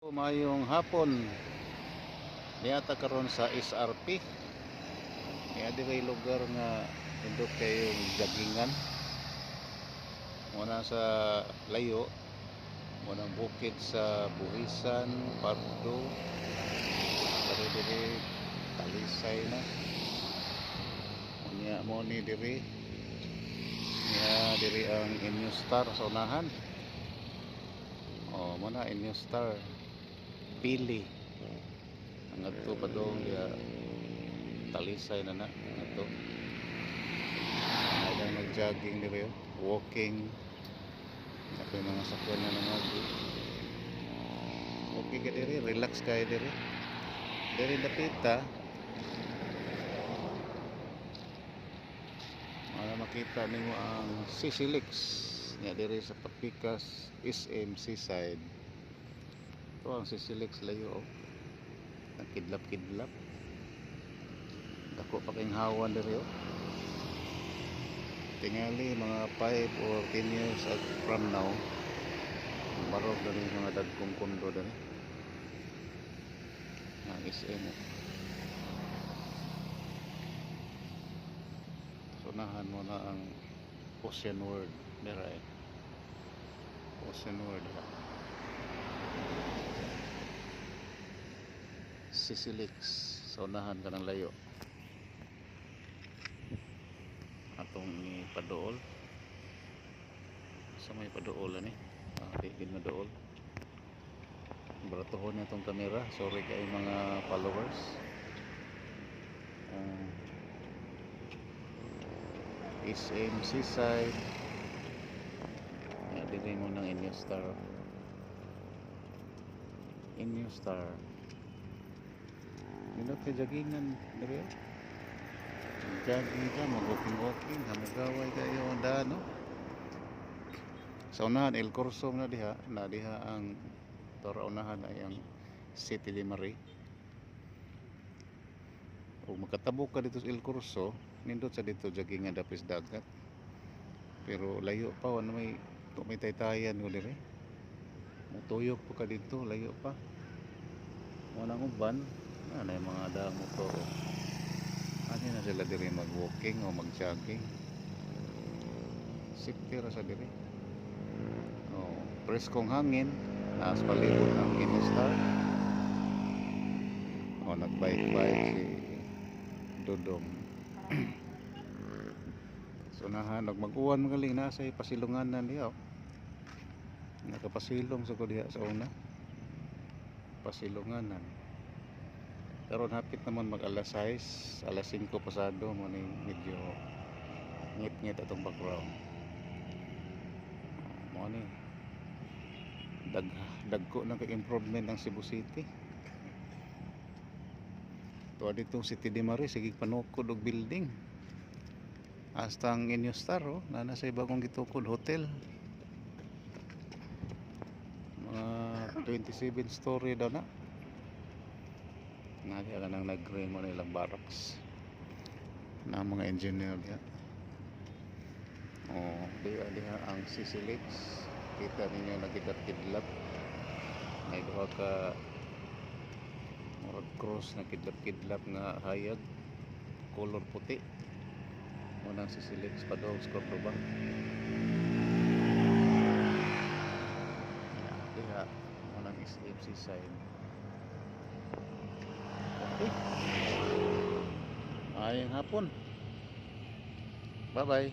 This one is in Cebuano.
Maayong hapon. Niata karon sa SRP. Niya diri lugar nga nindot kayong joggingan. Muna sa layo, munang bukid sa Buhisan, Pardo, pero diri Talisay na. Unya mo ni diri. Niya diri ang Inyo Star sa unahan. Oh, mo na Inyo Star. Pili. Ang adto padong diya Talisay na na adto. Ay lang nag-jogging diri, oh. Walking. Ako yung mga sakyan na nangagi. Okay ka diri, relax kayo diri. Diri dapita. Para makita nimo ang Sisilix niya diri sa Papikas SM Seaside. Ito ang Sisilix layo, oh. Nagkidlap-kidlap. Dako pa kayong hawan diri, oh. Tingali mga 5 or 10 years from now, barog diri mga dagkong kondo diri. Ang SM, oh. Sunahan mo na ang Ocean World dira eh. Ocean World ha. Sisilix sa unahan ka ng layo. Atong ipadool. Sa may padool ani. Ah, di gid madool. Baratuhon na itong kamera. Sorry kay mga followers. SM Seaside. Ya, dili mo ng Inyo Star. Inyo Star. Nindot kay joggingan diri, oh. Jogging ka, mag-walking-walking, hamugaway kayo ang daan, no? Sa unahan, El Corso na diha ang tora unahan ay ang City de Marie. Kung makatabok ka dito sa El Corso, nindot sa dito joggingan dapis dagat. Pero layo pa, wala may may taytayan ko diri. Mutuyok pa ka dito, layo pa. Walang uban, ano yung mga daang motor. Ano na sila diri mag-walking o mag-jogging. Safety ra sa diri. Oh, preskong hangin, naas palibot ang Inostar. Oh, nag-bike-bike si Dodong. So nahan, mag-uwan magaling nasa pasilunganan diha, oh. Nakapasilong sa ko diha sa una. Pasilunganan. Pero hapit naman mag alas 6, alas 5 pasado mo ni medyo ngit-ngit atong background. Oh, mo ni dagko na kay improvement ang Cebu City. Tuwa ditong City de Marie, sige panukod og building. Hasta ang Inyo Star, oh, nana sa bagong gitukod hotel. Mga 27 story daw na. Nadi ka nang nag-green mo nilang barracks. Na mga engineer diha. Oh, diha diha ang Sisilix. Kita ninyo nagkidlap-kidlap. May duha ka murag cross na kidlap-kidlap nga hayag color puti. Mo nang Sisilix padong sa Cordoba. Ya, diha mo nang SM Seaside. Okay. Maayong hapon. Bye-bye.